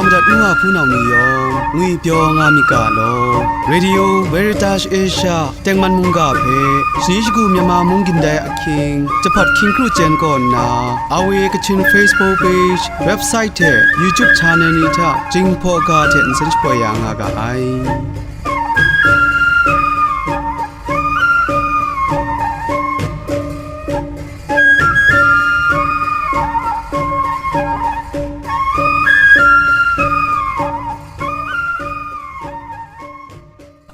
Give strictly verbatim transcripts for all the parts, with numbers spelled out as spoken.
Madat nu wa hpunau ni yawng ngwipyaw nga myit ga law. Radio Veritas Asia tengman mungga hpe shani shagu Myanmar mung gindai ahkying, jahpat hkying kru chyen kaw nna, R V A Kachin Facebook page, website hte YouTube channel ni hta Jinghpaw ga hte nsen shapoi ya nga ga ai.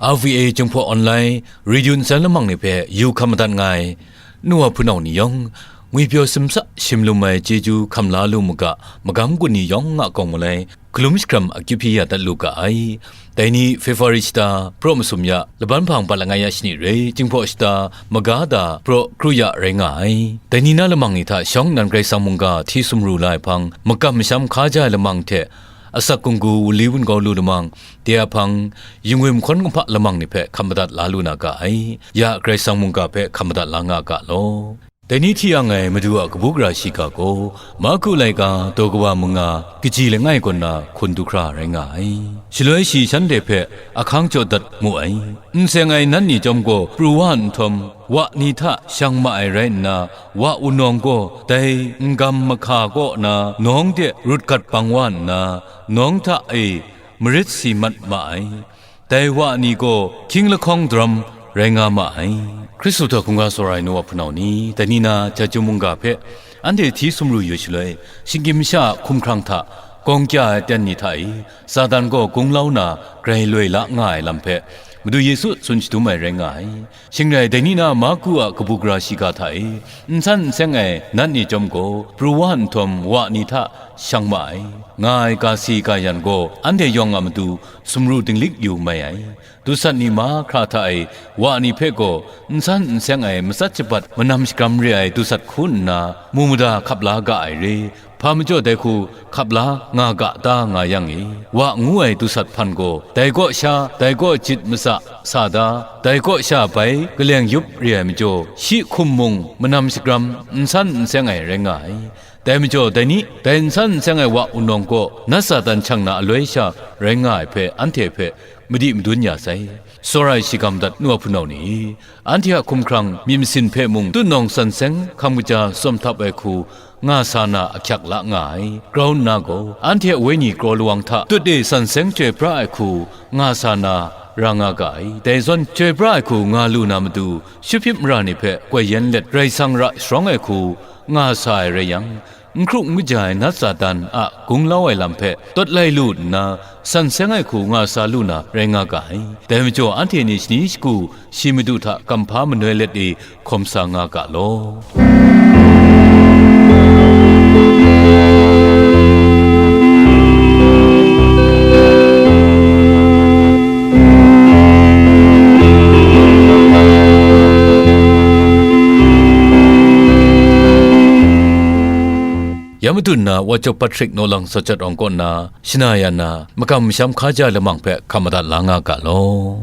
R V A Jinghpaw Online Radio nsen lamang ni hpe yu hkam madat nga ai, nu wa hpunau ni yawng, ngwipyaw simsa shim lum ai chyeju hkam la lu mu ga, magam gun ni yawng a kawng malai, galum shakram akyu hpyi ya dat lu ga ai. Dai ni February shata, praw masum ya, laban hpang bat langai ya shani re, Jinghpaw shata, maga da, praw kru ya rai nga ai. Dai ni na lamang ni hta shawng nnan Karai Kasang mungga hti sumru la ai hpang, makam masham hkaja ai lamang hte, asak gunggu wunli wungau lu lamang, de a hpang, yingwim hkawn kumhpa lamang ni hpe hkam madat la lu na ga ai. Ya Karai Kasang mungga hpe hkam madat la nga ga law. Dai ni hti yang ai Madu a kabu gara shiga gaw, Marku laika daw kaba manga kaji langai kaw na hkun du hkra rai nga ai. Shaloi shi shanhte hpe ahkang jaw dat mu ai. N seng ai nan ni chyawm gaw pru wa nhtawm, wa ni hta shang ma ai rai nna, wa wunawng gaw dai n-gam mahka kaw na nawng de rut gat bang wa nna, nawng hta e marit si mat ma ai. Dai wa ni gaw hkying lahkawng daram rai nga ma ai. Hkristu hta hkungga tsawra ai nu wa hpunau ni, dai ni na Chyeju mungga hpe anhte hti sumru yu shaloi, shinggyim masha a hkumhkrang hta gawng kya ai aten ni hta e, Satan gaw gunglau na grai loi la nga ai lam hpe, Madu Yesu tsun shadum ai rai nga ai. Shing rai, dai ni na Marku a kabu gara shiga hta e, n san n seng ai nat ni chyawm gaw, pru wa nhtawm wa ni hta shang ma ai, nga ai ga si ga yan gaw, anhte yawng a matu sumru dinglik yu mai ai. Dusat ni mahkra hta e, wa ni hpe gaw, n san n seng ai matsat shabat manam shagram re ai dusat hku nna, mu mada hkap la ga ai re, hpa majaw dai hku hkap la nga ga ta nga yang e, wa ngu ai dusat hpan gaw, dai kaw sha, dai kaw jit matsa sa da, dai kaw sha bai kaleng yup re ai majaw, shi hkum mung manam shagram n san n seng ai rai nga ai. Dai majaw, dai ni, dai n san n seng ai wa wunawng kaw, nat Satan shang na aloi sha rai nga ai hpe, anhte hpe madi madun ya sai. Tsawra ai shigam dat nu wa hpunau ni, anhte a hkumhkrang myit masin hpe mung tutnawng san seng hkam kaja tsawm htap ai hku nga sa na ahkyak la nga ai. Grau nna gaw, anhte a wenyi kraw lawang hta tut e san seng chyoi pra ai hku nga sa na ra nga ga ai. Dai zawn, chyoi pra ai hku nga lu na matu, Shawphyip mara ni hpe koi yen let Karai Kasang ra sharawng ai hku nga sa ai rai yang, n hkru n kaja ai nat Satan a gunglau ai lam hpe tawt lai lu nna, san seng ai hku nga sa lu na rai nga ga ai. Dai majaw, anhte ni shani shagu shi Madu hta kamhpa manoi let e hkawm sa nga ga law. Ya madun na Wachok Patrick Nawlang Sawjat Awng kaw na shana ya na, makam masham hkaja lamang hpe hkam madat la nga ga law.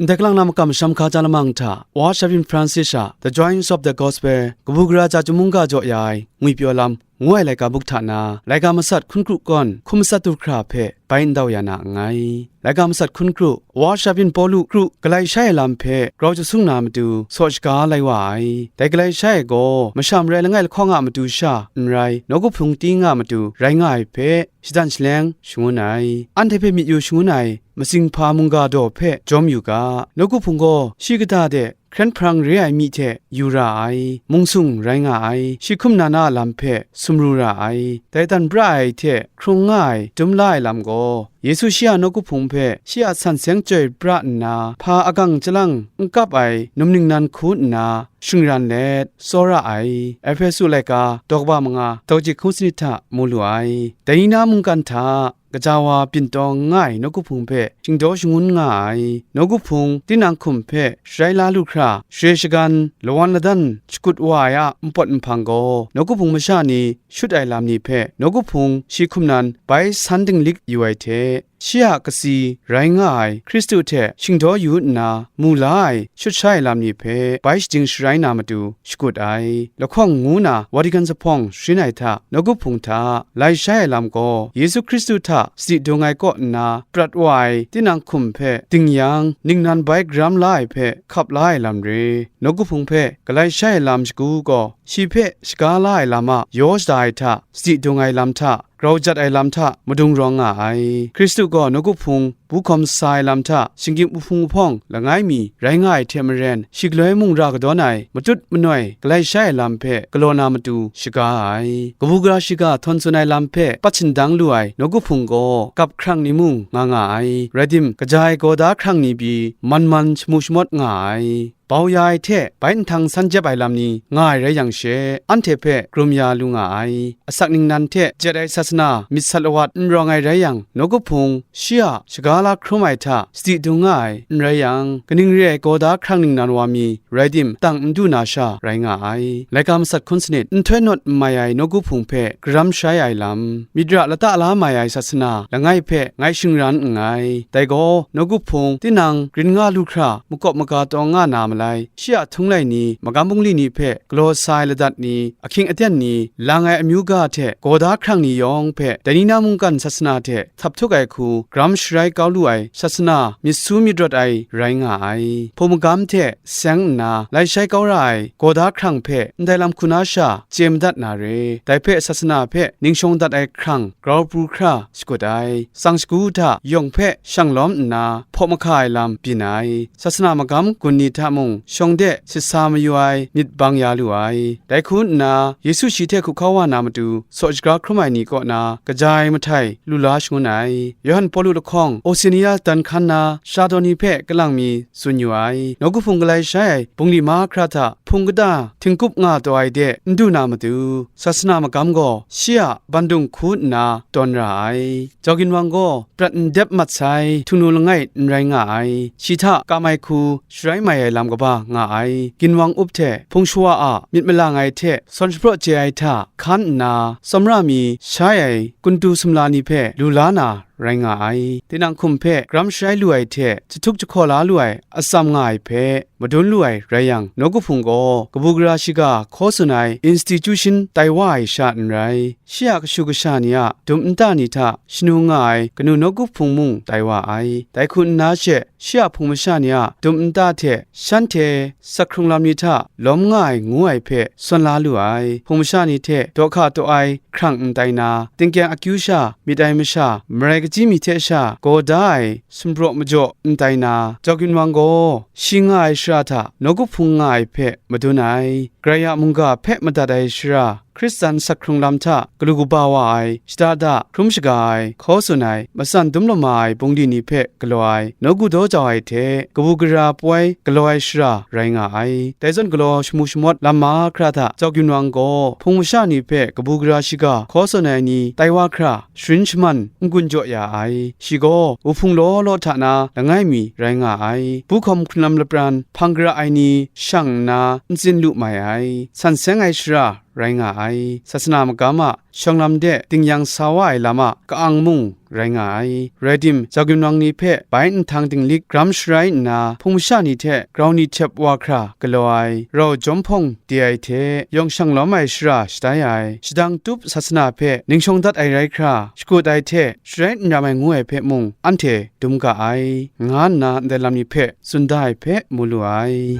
Ndai kalang na makam masham hkaja lamang hta, Wa Shavin Francis a The Joys of the Gospel, kabu gara ja chyum mungga jaw ya ai, ngwipyaw lam, ngu ai laika buk hta na, laika masat hkun kru kawn hkum matsat du hkra hpe bai ndau ya na nngai. Laika masat hkun kru, Wa Shavin Pawlu kru galai shai ai lam hpe grau jasung na matu saw shaga lai wa ai. Dai galai shai ai gaw, masha marai langai lahkawng a matu sha n rai, nawku hpung ting a matu rai nga ai hpe, shadan shaleng shangun ai. Anhte hpe myit yu shangun ai, matsing hpa mungga daw hpe jawm yu ga, nawku hpung gaw shi kata de hkren hprang re ai mi hte yu ra ai, mungsung rai nga ai, shi hkum na na a lam hpe sumru ra ai, dai dan pra ai hte hkrung nga ai dum la ai lam gaw, Yesu shi a nawku hpung hpe shi a san seng chyoi pra nna, hpa agang chyalang n kap ai num ningnan hku nna shingran let tsawra ai. Ehpesu laika daw kaba manga daw jahku sanit hta mu lu ai. Dai ni na mungkan hta, gaja wa byin tawng nga ai nawku hpung hpe shingdaw shangun nga ai. Nawku hpung tinang hkum hpe sharai la lu hkra, share shagan, lawan ladan shakut wa ai a npawt nhpang gaw, nawku hpung masha ni shut ai lam ni hpe nawku hpung shi hkum nan bai san dinglik yu ai hte, shi a katsi rai nga ai Hkristu hte shingdaw yu nna mu la ai shut sha ai lam ni hpe bai shajing sharai na matu shakut ai. Lahkawng ngu na Vatican zuphpawng sharin ai hta, nawku hpung hta lai shai ai lam gaw, Yesu Hkristu hta sadi dung ai kaw nna prat wa ai tinang hkum hpe ding yang, ningnan bai garam la ai hpe hkap la ai lam re. Nawku hpung hpe galai shai ai lam shagu gaw, shi hpe shaga la ai lam a yaw shada ai hta, sadi dung ai lam hta, grau jat ai lam hta madung rawng nga ai. Hkristu gaw nawku hpung bu hkawm sa ai lam hta, shinggyim wuhpung wuhpawng langai mi rai nga ai hte maren, shi galoi mung ra kadawn ai matut manoi galai shai ai lam hpe galaw na matu shaga ai. Kabu gara shiga htawn tsun ai lam hpe pat shindang lu ai nawku hpung gaw gap hkrang ni mung nga nga ai. Rai tim, kaja ai gaw da hkrang ni pyi man man shamu shamawt nga ai. Bau ya ai hte bai nhtang san jep ai lam ni nga ai rai yang she, anhte hpe grum ya lu nga ai. Asak ningnan hte jet ai sasana myit sat lawat n rawng ai rai yang, nawku hpung shi a shaga la hkrum ai hta sadi dung nga ai n rai yang, kaning re ai gaw da hkrang ningnan wa mi rai tim, tang n du na sha rai nga ai. Laika masat hkun sanit, nhtoi nawt n mai ai nawku hpung hpe garam shai ai lam, myit ra lata la mai ai sasana langai hpe ngai shingran nngai. Dai gaw, nawku hpung tinang grin nga lu hkra makawp maga taw nga na malai, shi a htung lai ni, magam bungli ni hpe galaw sa ai ladat ni, ahkying aten ni, lang ai amyu ga hte gaw da hkrang ni yawng hpe dai ni na mungkan sasana hte htap htuk ai hku garam sharai kau lu ai sasana myit su myit rawt ai rai nga ai. Hpung magam hte seng nna lai shai kau ra ai gaw da hkrang hpe ndai lam hku na sha chye madat na re. Dai hpe sasana hpe ning shawng dat ai hkrang grau pru hkra shakut ai. Tsang shagu hta yawng hpe shang lawm nna hpaw mahka ai lam byin ai. Sasana magam gun ni hta mung shawng de sit sa mayu ai myit bang ya lu ai. Dai hku nna, Yesu shi hte hkup hkau wa na matu, saw shagra hkrum ai ni kaw na kaja ai mahtai lu la shangun ai. Yawhan Pawlu lahkawng Osenia dan hkan na shara daw ni hpe kalang mi tsun yu ai. Nawku hpung galai shai ai bungli mahkra hta hpung kata htingkup nga taw ai de n du na matu, sasana magam gaw shi a bandung hku nna tawn ra ai. Jau ginwang gaw prat n dep mat sai htingnu langai n rai nga ai. Shi hta kam ai hku sharai mai ai lam kaba nga ai. Ginwang up hte hpung shawa a myit malang ai hte sawn shapraw chye ai hta hkan nna, tsawmra mi shai ai kuntu sumla ni hpe lu la na rai nga ai. Tinang hkum hpe garam sharai lu ai hte jahtuk jahkaw la lu ai atsam nga ai hpe madun lu ai rai yang, nawku hpung gaw kabu gara shiga hkaw tsun ai institution tai wa ai sha n rai. Shi a kashu kasha ni a dum nta ni hta shanu nga ai kanu nawku hpung mung tai wa ai. Dai hku nna she, shi a hpung masha ni a dum nta hte shanhte sak hkrung lam ni hta lawm nga ai ngu ai hpe sawn la lu ai. Hpung masha ni hte daw hka daw ai hkrang n tai na, tingkyang akyu sha myit ai masha, marai kachyi mi hte sha gaw da ai sumpraw majaw n tai na, jau ginwang gaw shi nga ai shara hta nawku hpung nga ai hpe madun ai. Karai a mungga hpe madat ai shara, Hkristan sak hkrung lam hta galu kaba wa ai, shada da hkrum shaga ai, hkaw tsun ai, matsan dum lama ai bungli ni hpe galaw ai, nawku daw jau ai hte kabu gara poi galaw ai shara rai nga ai. Dai zawn galaw shamu shamawt lam mahkra hta jau ginwang gaw hpung masha ni hpe kabu gara shiga hkaw tsun ai ni tai wa hkra, sharin shaman n-gun jaw ya ai. Shi gaw wuhpung law law hta na langai mi rai nga ai. Bu hkawm hkrun lam lapran hpang gara ai ni shang nna n tsin lu mai ai. San seng ai shara rai nga ai. Sasana magam a shawng lam de ding yang sa wa ai lam a ka-ang mung rai nga ai. Rai tim, jau ginwang ni hpe bai nhtang dinglik gram sharai nna, hpung masha ni hte grau ni htep wa hkra galaw ai, rau jawm hpawng de ai hte, yawng shang lawm ai shara shatai ai, shadang tup sasana hpe ning shawng dat ai rai hkra, shakut ai hte sharai n ram ai ngu ai hpe mung anhte dum ga ai, nga nna ndai lam ni hpe tsun da ai hpe mu lu ai.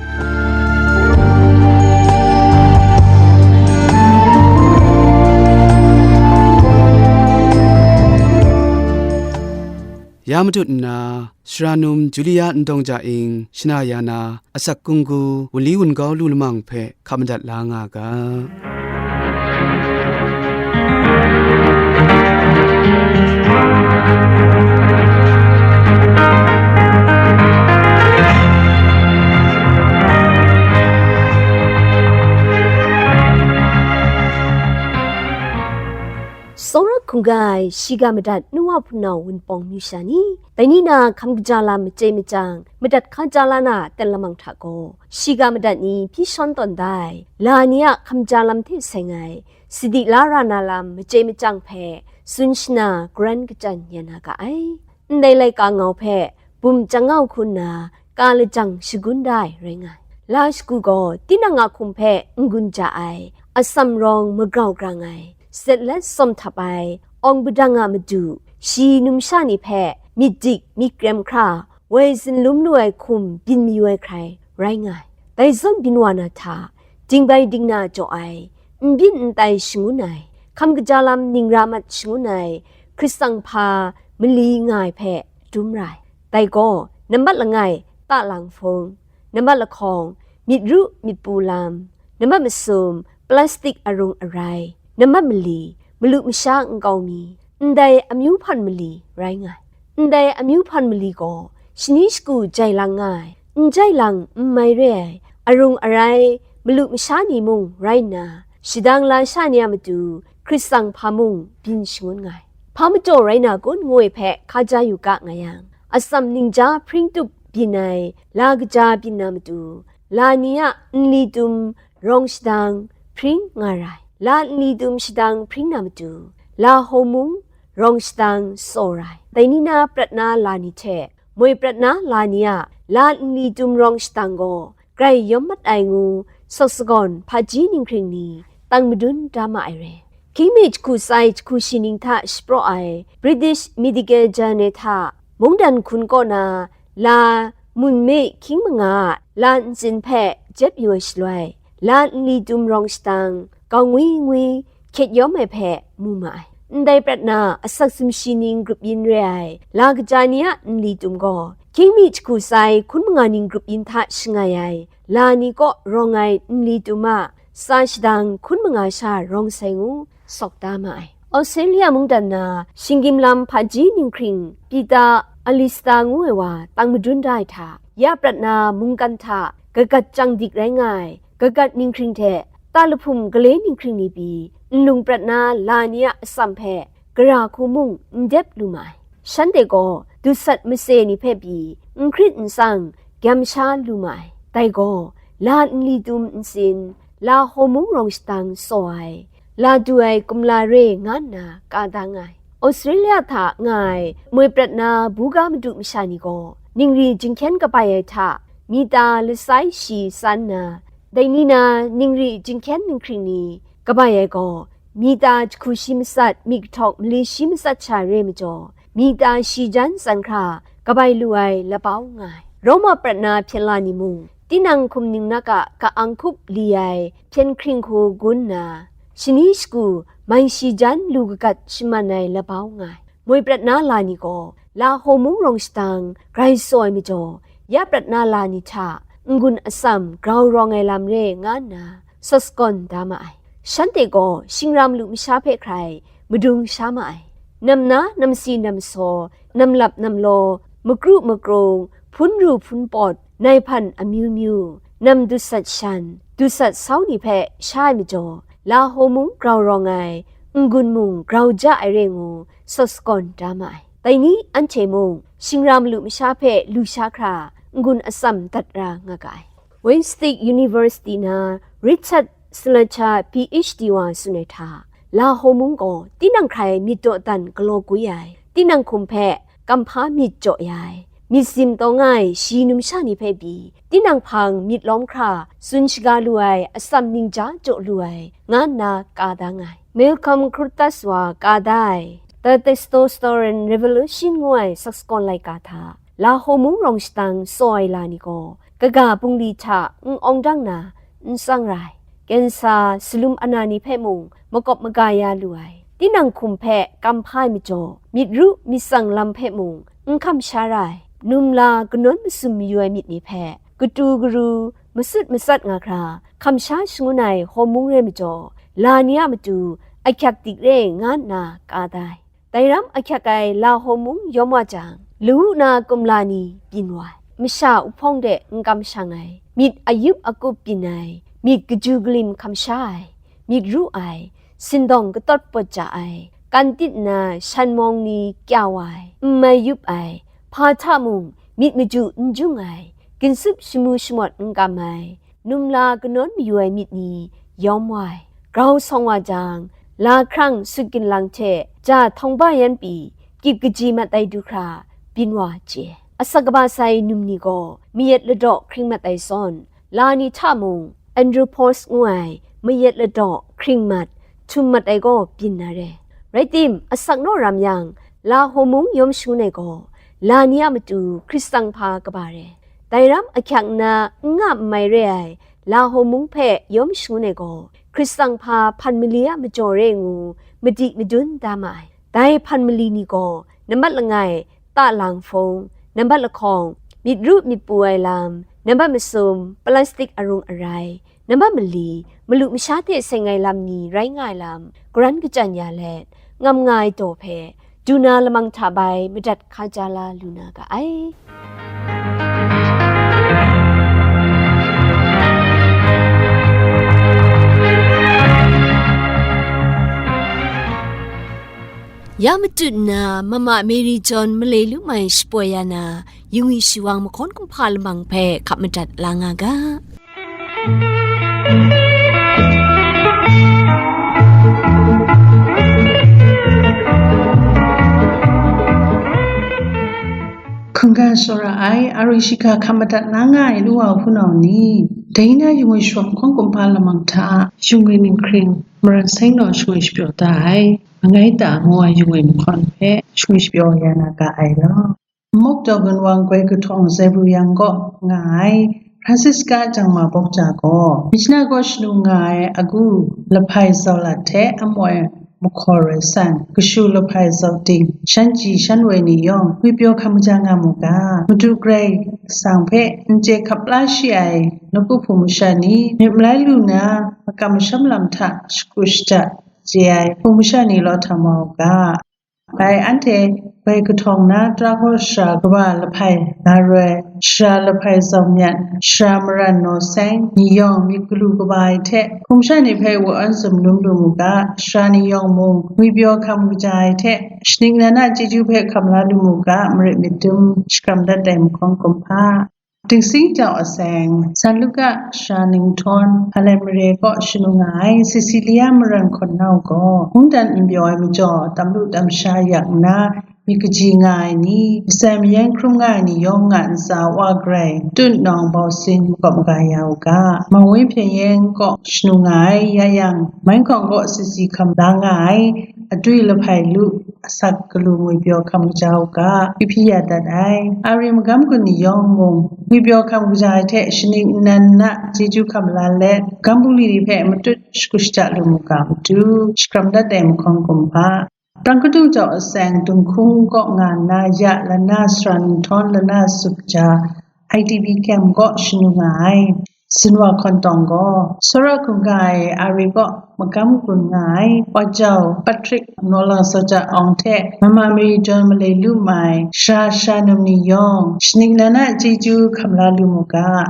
Ya matut nna, Sara num Julia Ndawng Ja Ing shana ya na, asak kunggu wunli wungau lu lamang hpe hkap madat la nga ga. Tsawra hkungga ai shiga madat nu wa hpunau wunpawng myu sha ni, dai ni na hkam kaja lam machye machyang, madat hka ja la na ten lamang hta gaw, shiga madat ni hpyi shawn tawn da ai, la ni a hkam ja lam hte seng ai, sadi la ra na lam machye machyang hpe tsun shana garan kachyan ya na ga ai. ndai laika ngau hpe bum chyang ngau hku nna ka lajang shagun da ai rai nga ai. La shagu gaw tinang a hkum hpe n-gun ja ai, atsam rawng magrau grang ai, zatlat tsawm htap ai, awng padang a madu, shi numsha ni hpe myit dik myit krem hkra, woi zunlum lu ai hkum byin mayu ai hkrai rai nga ai. Dai zawn byin wa na hta, dingbai dingna jaw ai, n byin n tai shangun ai, hkam kaja lam ning ra mat shangun ai, hkristang hpa mali nga ai hpe dum ra ai. Dai gaw, nambat langai, talang hpung, nambat lahkawng, myit ru myit pu lam, nambat masum, plastik arung arai, nambat mali, malu masha nkau mi, ndai amyu hpan mali rai nga ai. Ndai amyu hpan mali gaw, shani shagu jai lang nga ai, n jai lang n mai re ai, arung arai, malu masha ni mung rai nna, shadang lasha ni a matu, hkristang hpa mung byin shangun nga ai. Hpa majaw rai na kun ngu ai hpe hkaja yu ga nga yang, atsam ningja hpring tup byin ai, la kaja byin na matu, la ni a nli tum rawng shadang hpring nga ra ai. La nli tum shadang hpring na matu, la hawmung rawng shadang tsaw ra ai. Dai ni na prat na la ni hte moi prat na la ni a la nli tum rawng shadang gaw grai yawm mat ai ngu, sawk sagawn hpaji ninghkring ni tang madun da ma ai re. Hkying mi jahku tsai jahku shi ning hta shapraw ai British Medical Journal hta mungdan hkun kaw na la mun me hkying manga a la ntsin hpe jep yu ai shaloi, la nli tum rawng shadang, gau ngwi ngwi, hkyet yawm ai hpe mu ma ai. Ndai prat na asak sumshi ning grup yin re ai la kaja ni a nli tum gaw, hkying mi jahku tsai hkun manga ning grup yin hta shangai ai la ni kaw rawng ai nli tum a tsa shadang hkun manga sha rawng sai ngu, sawk da ma ai. Australia mungdan na shinggyim lam hpaji ninghkring Peter Allister ngu ai wa tang madun da ai hta, ya prat na mungkan hta kagat chyang dik rai nga ai, kagat ninghkring hte talahpum gale ninghkring ni pyi nlung prat na la ni a atsam hpe gara hku mung n dep lu ma ai. Shanhte gaw dusat matse ni hpe pyi n hkrit n tsang gyam sha lu ma ai. Dai gaw la nli tum ntsin, la hawmung rawng shadang tsaw ai, la du ai kumla re nga nna ka da nga ai. Australia hta nga ai moi prat na buga madu masha ni gaw, ningri jinghkyen kabai ai hta mita lasai shi tsan nna, dai ni na ningri jinghkyen ninghkring ni kabai ai gaw, mita jahku shi matsat, myi kahtawk mali shi matsat sha re majaw, mita shi jan tsan hkra kabai lu ai labau nga ai. Roma prat na hpyen la ni mung, tinang hkum ning nak a ka-ang hkup li ai hpyen hkring hku gun nna, shani shagu mai shi jan lu kagat shaman ai labau nga ai. Moi prat na la ni gaw, la hawmung rawng shadang grai tsaw ai majaw, ya prat na la ni hta n-gun atsam grau rawng ai lam re nga nna, sawt sagawn da ma ai. Shanhte gaw shingra malu masha hpe hkrai madung sha ma ai. Nam na, nam si, nam saw, nam lap, nam law, makru makrung, hpun ru hpun pawt, nai hpan amyu myu, nam dusat shan, dusat sau ni hpe sha ai majaw, la hawmung grau rawng ai, n-gun mung grau ja ai re ngu, sawt sagawn da ma ai. Dai ni anhte mung shingra malu masha hpe lu sha hkra, n-gun atsam dat ra nga ga ai. Wayne State University na Richard Slater, P H D wa tsun ai hta, la hawmung gaw tinang hkrai myit dawdan galaw gwi ai, tinang hkum hpe kamhpa myit jaw ya ai, myit sim tawng ai shi numsha ni hpe pyi, tinang hpang myit lawm hkra tsun shaga lu ai, atsam ningja jaw lu ai, nga nna ka da nga ai. Malcolm Curtis wa ka da ai The Testosterone Revolution ngu ai saksagan laika hta, la hawmung rawng shadang tsaw ai la ni gaw, kaga bungli hta n awng dang na, n tsang ra ai. Kensa, salum ana ni hpe mung makawp maga ya lu ai. Tinang hkum hpe kamhpa ai majaw, myit ru myit tsang lam hpe mung n hkam sha ra ai. Num la kanawn masum mayu ai myit ni hpe, katu karu, masut matsat nga hkra, hkam sha shangun ai hawmung re majaw, la ni a matu ahkyak dik re nga nna ka da ai. Dai ram ahkyak ai la hawmung yawm wa jang, lawu na kumla ni byin wa ai, masha uhpawng de n kamshang ai, myit ayup akup byin ai, myit kaju kalim hkam sha ai, myit ru ai, sindawng katawt pawt ja ai, kan tit nna shan mawng ni kya wa ai, n mai yup ai, hpa hta mung myit maju n jung ai, ginsup shamu shamawt n kam ai, num la kanawn mayu ai myit ni yawm wa ai. Grau sawng wa jang, la hkrang sut ginlang hte ja htawng ba yan pyi, kyip kaji mat ai du hkra, byin wa chye. Asak kaba sai num ni gaw mayat ladaw hkring mat ai zawn, la ni hta mung Andropos ngu ai mayat ladaw hkring mat, htum mat ai gaw byin na re. Rai tim, asak naw ram yang, la hawmung yawm shangun ai gaw, la ni a matu Hkristan hpa kaba re. Dai ram ahkyak nna n nga n mai re ai la hawmung hpe yawm shangun ai gaw, Hkristan hpa hpan mali a majaw re ngu madi madun da ma ai. Dai hpan mali ni gaw, nambat langai, ta lang hpung, nambat lahkawng, myit ru myit pu ai lam, nambat masum, plastik arung arai, nambat mali, malu masha hte seng ai lam ni rai nga ai lam, karan kachyan ya let, ngam nga ai daw hpe, du na lamang hta bai madat hkaja la lu na ga ai. Ya matut nna, Mama Mary John malai lu mai shapoi ya na, yungwi shiwang mahkawn kumhpa lamang hpe hkap madat la nga ga. Hkungga shawra ai, a ri shiga hkam madat na nga ai nu wa hpunau ni, dai na yungwi shiwang mahkawn kumhpa lamang hta, yungwi ninghkring, maran seng naw shangwi shapyaw da ai, mangai ta ngu ai yungwi mahkawn hpe shangwi shapyaw ya na ga ai law. Mok daw gunwang goi kahtawng Zebru yang kaw nga ai, Francisca Jangma Bawkja gaw, Myitkyina kaw shanu nga ai agu lahpai zau lat hte amoi mahkaw roi san, kashu lahpai zau ting, shan ji shan woi ni yawng, ngwipyaw hkam kaja nga mu ga, Madu Karai Kasang hpe n chye hkap la shi ai nawku hpung masha ni, myit malai lu na, makam masham lam hta shagu shaja chye ai hpung masha ni law hta mau u ga. Bai anhte gbai kahtawng na tara kaw shara kaba lahpai, la roi, shara lahpai zau myat, shara maran naw seng, ni yawng myit galu kaba ai hte, hpung masha ni hpe wa-, awn sumnum lu mu ga, shara ni yawng mung, ngwipyaw hkam kaja ai hte, shaning nan a chyeju hpe hkam la lu mu ga, marit myit dum shakram dat ai mahkawn kumhpa. Dingsing jau aseng, San Luka shara ninghtawn, Hpalen mare kaw shanu nga ai Cecilia maran hkawn nau gaw, mungdan n pyaw ai majaw, tam lu tam sha yak nna, myit kaji nga ai ni, masai mayan hkrum nga ai ni yawng a ntsa wa garai, tut nawng bau sin makawp maga ya u ga, Mangwi hpyen yen kaw shanu nga ai, ya yang, Mainhkawng kaw sisi hkam la nga ai, adwi lahpai lu, asak galu ngwipyaw hkam kaja u ga, kyu hpyi ya dat ai. A ri magam gun ni yawng mung, ngwipyaw hkam kaja ai hte shaning nnan na chyeju hkam la let, gam bungli ni hpe matut shagu shaja lu mu ga matu, shakram dat ai mahkawn kumhpa. Tang kadung jau aseng, Dunghkung kaw nga nna ya lana sara ninghtawn lana sup ja, I D P camp kaw shanu nga ai. Sinwa hkawn tawng gaw, Sora hkungga e Ari kaw magam gun nga ai, Wa Jau, Patrick, Nawlang Saja Awng hte Mama Mary John malai lu mai, sara sha num ni yawng, shaning nan a chyeju hkam la lu mu ga.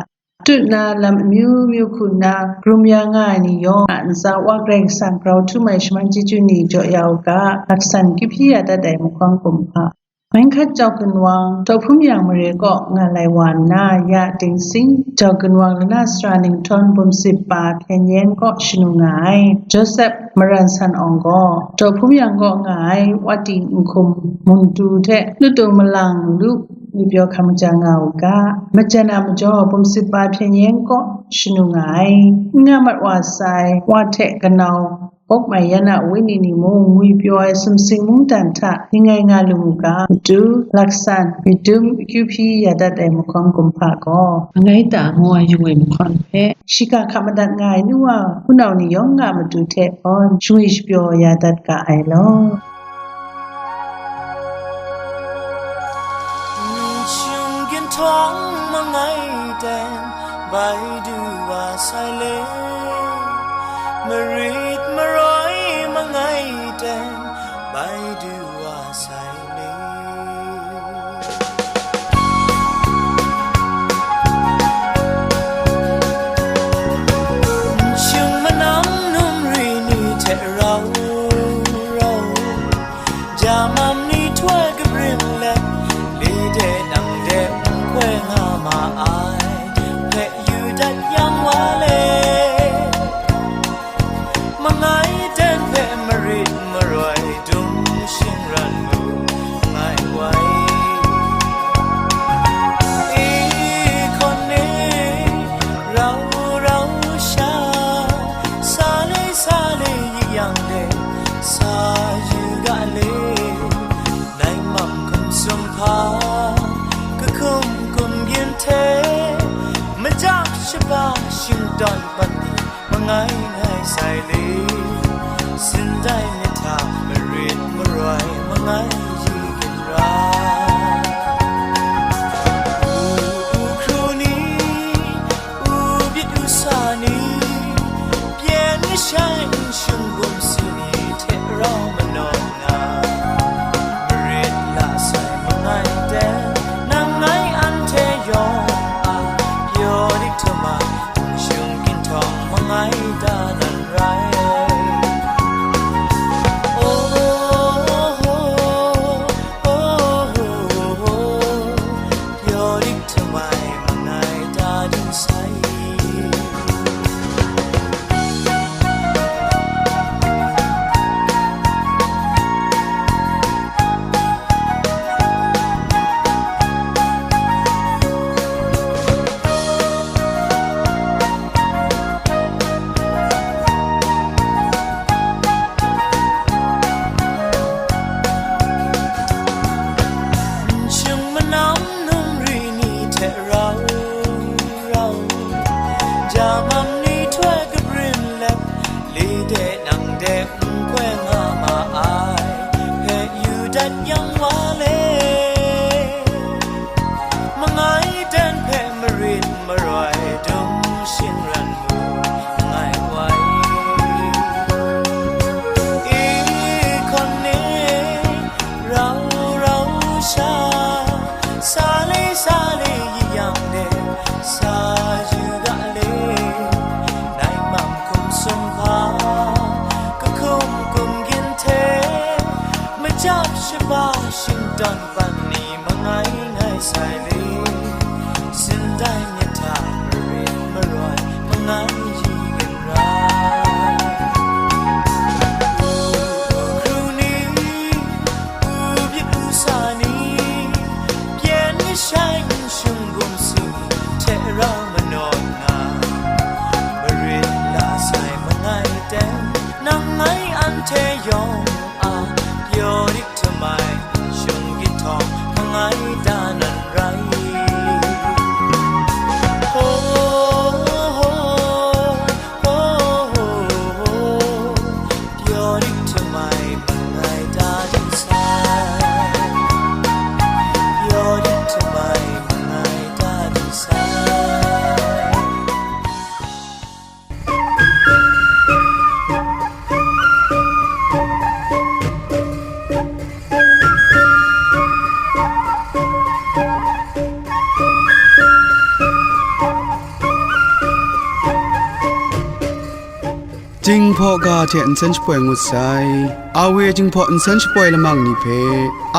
Tut na lam amyu myu hku nna, grum ya nga ai ni yawng a ntsa Wa Karai Kasang grau htum ai shaman chyeju ni jaw ya u ga, laksan kyu hpyi ya dat ai mahkawn kumhpa. Meng hkat jau gunwang, Daw Hpum Yang mare kaw nga lai wa nna, ya Dingsing, jau gunwang lana sara ninghtawn bum sip pa hpyen yen kaw shanu nga ai, Joseph Maran San Awng gaw, Daw Hpum Yang kaw nga ai, Wati Nhkum Muntu hte Lutung Malang Lu ngwipyaw hkam kaja nga u ga, majan a majaw bum sip pa hpyen yen kaw shanu nga ai, n nga mat wa sai, wa hte kanau, Bawk mai yan a wenyi ni mung ngwipyaw ai sumsing mungdan hta ning ngai nga lu mu ga, matu, laksan, myit dum, akyu hpyi ya dat ai mahkawn kumhpa gaw, langai ta ngu ai yung ai mahkawn hpe, shiga hka madat nga ai nu wa, hpunau ni yawng a matu hte gawn, shangwi shapyaw ya dat ga ai law. Nshung ginhtawng mangai ten, bai du wa sai le. Marit maroi mangai ten, bai du wa sai le. Nshung manam num ri ni hte rau rau, ja mam ni htoi kabrim let, li de nang de n hkoi nga ma ai, hpe yu dat yang wa le. Mangai ten hpe marit maroi dum shin Shaba shingtawn pat ni mangai ngai sai le, sin dai myit hta marit maroi mangai yi ginra. U, u hkru ni, u byin u sa ni, pyen kashai n shung gumsi ni hte rau manaw nna, marit la sai mangai ten, nang ngai anhte yawng a pyaw dik hta ma, shung ginhtawng mangai da nan rai. Oh, oh, oh, oh, oh, pyaw dik hta mai mangai da ding sai. Nshung manam num ri ni hte rau rau, ja mam ni htoi kabrin let, le de nang de n koi nga ma ai, hpe yu dat yang wa le. Mangai ten hpe marit maroi dum shingran mu, mangai wai. I hkawn e rau rau sha, sa le sa le yi yang de, sa yu ga le, nai mam hkum sum hpa, kahkum kum gin hte, majap shaba shingtawn pan ni mangai ngai sai le, sin dai myit hta marit maroi mangai yi ginra. U hkru ni, u byin u sa ni, pyen kashai n shung gumsi ni hte rau manaw nna, marit la sai mangai ten, nang ngai anhte yawng a pyaw dik hta mai, shung ginhtawng mangai da nan rai. Ho, ho, ho, ho, ho, pyaw dik hta mai mangai da ding sai. Pyaw dik hta mai mangai da ding sai. Jinghpaw ga hte nsen shapoi ngut sai. Awe Jinghpaw nsen shapoi lamang ni hpe,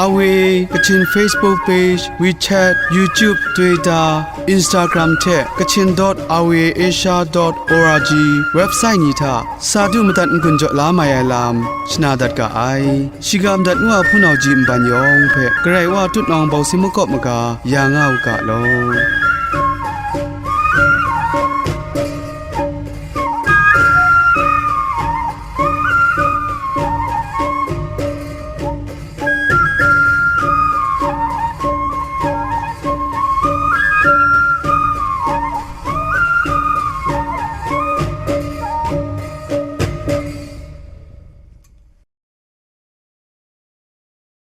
Awe Kachin Facebook page, WeChat, YouTube, Twitter, Instagram hte Kachin dot awe asia dot org website ni hta sa du madat n-gun jaw la mai ai lam shana dat ga ai. Shiga madat nu a hpunau ji nban yawng hpe Karai Wa tutnawng bawsing makawp maga ya nga u ga law.